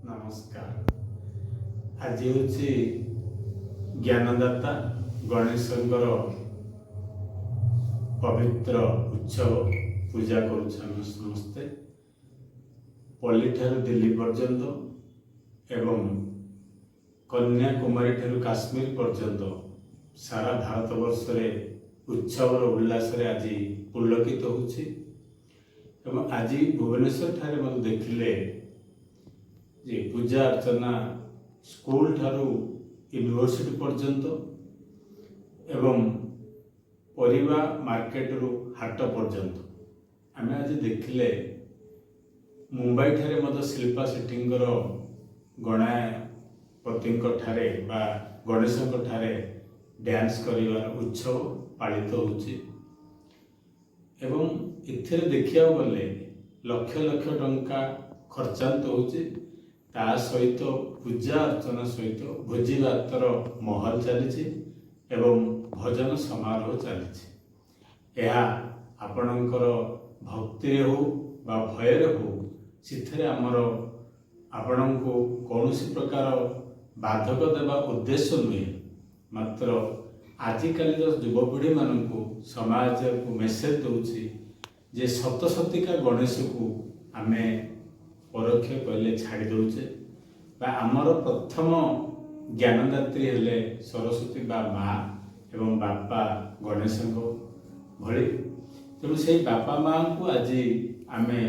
ନମସ୍କାର। ଆଜି ହେଉଛି ଜ୍ଞାନଦାତା ଗଣେଶଙ୍କର ପବିତ୍ର ଉତ୍ସବ। ପୂଜା କରୁଛୁ ଆମେ ସମସ୍ତେ। ପଲ୍ଲୀଠାରୁ ଦିଲ୍ଲୀ ପର୍ଯ୍ୟନ୍ତ ଏବଂ କନ୍ୟାକୁମାରୀ ଠାରୁ କାଶ୍ମୀର ପର୍ଯ୍ୟନ୍ତ ସାରା ଭାରତବର୍ଷରେ ଉତ୍ସବର ଉଲ୍ଲାସରେ ଆଜି ପୁଲକିତ ହେଉଛି। ଏବଂ ଆଜି ଭୁବନେଶ୍ୱର ଠାରେ ମଧ୍ୟ ଦେଖିଲେ ଯେ ପୂଜା ଅର୍ଚ୍ଚନା ସ୍କୁଲ ଠାରୁ ୟୁନିଭର୍ସିଟି ପର୍ଯ୍ୟନ୍ତ ଏବଂ ପରିବା ମାର୍କେଟରୁ ହାଟ ପର୍ଯ୍ୟନ୍ତ। ଆମେ ଆଜି ଦେଖିଲେ, ମୁମ୍ବାଇ ଠାରେ ମଧ୍ୟ ଶିଳ୍ପା ସେଟ୍ଟୀଙ୍କର ଗଣପତିଙ୍କ ଠାରେ ବା ଗଣେଶଙ୍କ ଠାରେ ଡ୍ୟାନ୍ସ କରିବାର ଉତ୍ସବ ପାଳିତ ହେଉଛି। ଏବଂ ଏଥିରେ ଦେଖିବାକୁ ଗଲେ ଲକ୍ଷ ଲକ୍ଷ ଟଙ୍କା ଖର୍ଚ୍ଚାନ୍ତ ହେଉଛି। ତା ସହିତ ପୂଜା ଅର୍ଚ୍ଚନା ସହିତ ଭୋଜି ଭାତର ମହଲ ଚାଲିଛି ଏବଂ ଭଜନ ସମାରୋହ ଚାଲିଛି। ଏହା ଆପଣଙ୍କର ଭକ୍ତିରେ ହଉ ବା ଭୟରେ ହଉ, ସେଥିରେ ଆମର ଆପଣଙ୍କୁ କୌଣସି ପ୍ରକାର ବାଧକ ଦେବା ଉଦ୍ଦେଶ୍ୟ ନୁହେଁ। ମାତ୍ର ଆଜିକାଲିର ଯୁବପିଢ଼ିମାନଙ୍କୁ, ସମାଜକୁ ମେସେଜ ଦେଉଛି ଯେ ସତସତିକା ଗଣେଶକୁ ଆମେ ପରୋକ୍ଷ କହିଲେ ଛାଡ଼ି ଦେଉଛେ ବା ଆମର ପ୍ରଥମ ଜ୍ଞାନଦାତ୍ରୀ ହେଲେ ସରସ୍ୱତୀ ବା ମା ଏବଂ ବାପା ଗଣେଶଙ୍କ ଭଳି। ତେଣୁ ସେଇ ବାପା ମାଙ୍କୁ ଆଜି ଆମେ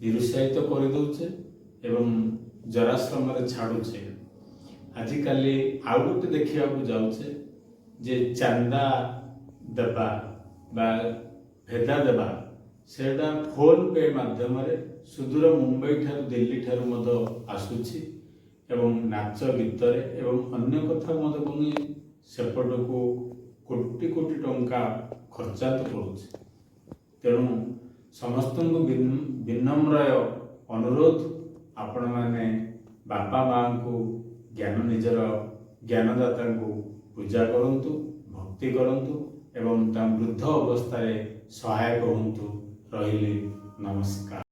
ନିରୁତ୍ସାହିତ କରିଦେଉଛେ ଏବଂ ଜରାଶ୍ରମରେ ଛାଡ଼ୁଛେ। ଆଜିକାଲି ଆଉ ଗୋଟେ ଦେଖିବାକୁ ଯାଉଛେ ଯେ ଚାନ୍ଦା ଦେବା ବା ଭେଦା ଦେବା, ସେଇଟା ଫୋନ୍ ପେ ମାଧ୍ୟମରେ ସୁଦୂର ମୁମ୍ବାଇ ଠାରୁ, ଦିଲ୍ଲୀ ଠାରୁ ମଧ୍ୟ ଆସୁଛି। ଏବଂ ନାଚ ଗୀତରେ ଏବଂ ଅନ୍ୟ କଥା ମଧ୍ୟ ପୁଣି ସେପଟକୁ କୋଟି କୋଟି ଟଙ୍କା ଖର୍ଚ୍ଚାନ୍ତ କରୁଛି। ତେଣୁ ସମସ୍ତଙ୍କୁ ବିନମ୍ର ଅନୁରୋଧ, ଆପଣମାନେ ବାପା ମାଆଙ୍କୁ ଜ୍ଞାନ, ନିଜର ଜ୍ଞାନଦାତାଙ୍କୁ ପୂଜା କରନ୍ତୁ, ଭକ୍ତି କରନ୍ତୁ ଏବଂ ତା ବୃଦ୍ଧ ଅବସ୍ଥାରେ ସହାୟକ ହୁଅନ୍ତୁ। ରହିଲି, ନମସ୍କାର।